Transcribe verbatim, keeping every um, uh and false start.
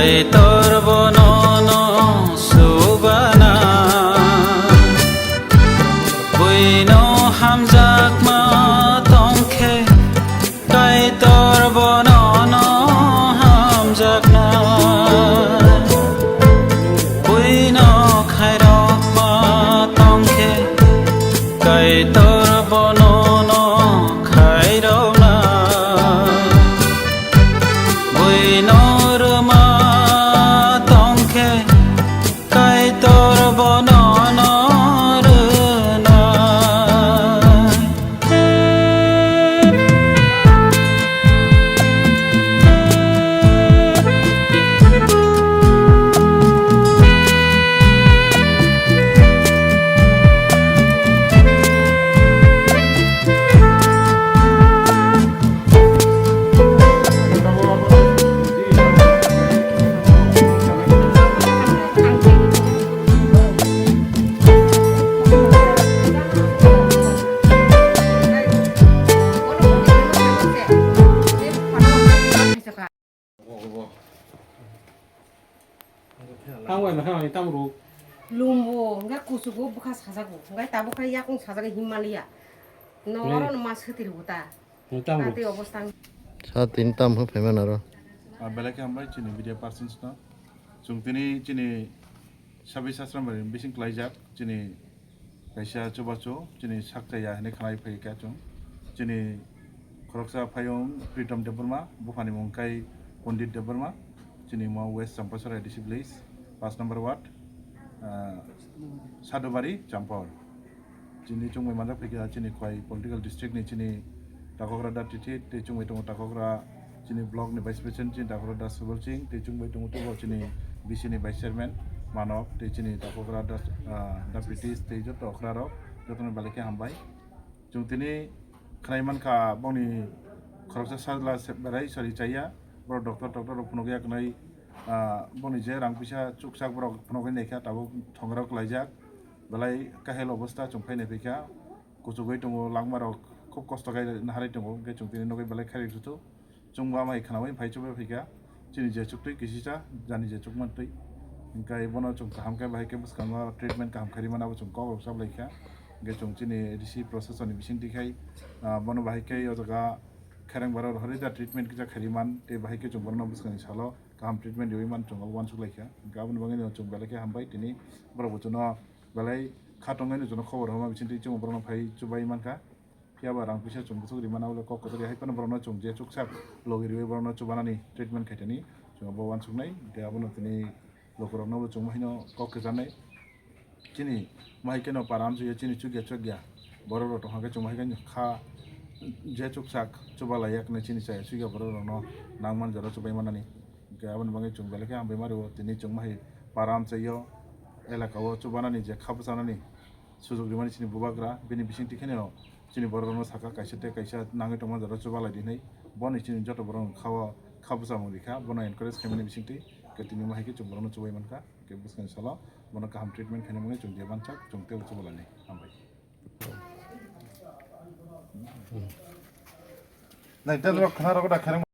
Kaitor bono no subana, buino hamjakma tongkhe, Kaitor bono no hamjakna, buino khairokma tongkhe, Kaitor bono no khairokna. Buino rwma tongkhe, Kaitor bono no rwnai. Ang bai makhang ni tam ruk. Lumbo, hingke kuchugo bwkha sajago, hingke tabuk khe yakung sajago Himalaya. No oro no ma swtwi rwgo ta. Tam ruk. Tei obostang. Sa tin tam hwn phaimani aro. Ah, belai khe hambai chini media persons no. Chwng tini chini Sabi Sasramari bising klaijak chini kaisa chubachu chini sak chaya hinwi khnai phai kha chwng. Chini khoroksa phayung Pritom Debbarma, buphani mung khai Pondit Debbarma, chini mo West Champachara A D C village, paanch number ward, ah, Sadubari, Champor. Chini chwngbai manjak phaikha chini Khwai political district ni chini Takhokra Da Tithi, tei chwngbai tongo Takhokra chini block ni vice president chini Takhokra Da Subal Singh, tei chwngbai tongo tubo chini B C ni vice chairman Manok, tei chini Takhokra Da, ah, Da Pritish, tei joto okra rok, joto no belai khe hambai. Chwng tini khnai mankha bongni khoroksa sajla se-, berai sari chaya, borok doctor, doctor rok phunukya khnai, ah, bongni je rang puisa chukchak borok phunukwi naikha, tabuk thongrok klaijak, belai kahel obostha chwng phai naiphaikha. Kuchugwi tongo, langmarok khub kosto khe naharwi tongo, hwnkhe chwng tini nugwi belai khairok suthu. Chwngbo amai khnaui phai chubai phaikha, chini je chuktwi kisisa, jani je chukmantwi. Hwnkhe bono chwng kaham khe bahai khe bwskango treatment kaham khairwi mano, abo chwng kok rok chablaikha. Hwnkhe chwng chini A D C procession ni bisingtwi khai, ah, bono bahai khe o jaga khereng baro rohorwi da treatment kisa khairwi man, tei bahai khe chwng bono bwskangni salo kaham treatment riui man chwng abo uansuk laikha. Hwnkhe aboni bagwi no chwng belai khe hambai tini borok bo chwngno belai kha tongwi no chwngno khobor rwma bisingtwi chwng borokno phai chubai mankha. Phiya ba rang puisa chwng bwswk rimani abo le kok kwchari, hai phano borokno chwng je chuksak logi riui borokno chubanani treatment khaitani chwng abo uansuknai, hwnkhe abono tini lukurokno bo chwng haino kok kwcharnai. Chini mahaikeno para amchukya chini chukya chukya borok rok tongkha khe chwng mahaikhe kha je chuksak chubalaiya hwnwi chini chaya chukya borok rokno nangmani jora chubai manani. Hwnkhe aboni bagwi chwng belai khe hambai ma rwo tini chwng mahai para amchaio elaka o chubanani je kha bwchanani sujok rimani chini bubagra, bini bisingtwi kheno chini borok rokno saka kaisa tei kaisa nangwi tongma jora chubalai di hinwi. Bono chini joto borok rok kha o kha bwchamung rikha, bono encourage khaimani bisingtwi, hwnkhe tini omo hai khe chwng borokno chubai mankha, hwnkhe bwskangni salo bono kaham treatment khaina bagwi chwng je mansak chwng teibo chubalanai. Hambai. Nai, tei borok khna rok da khereng.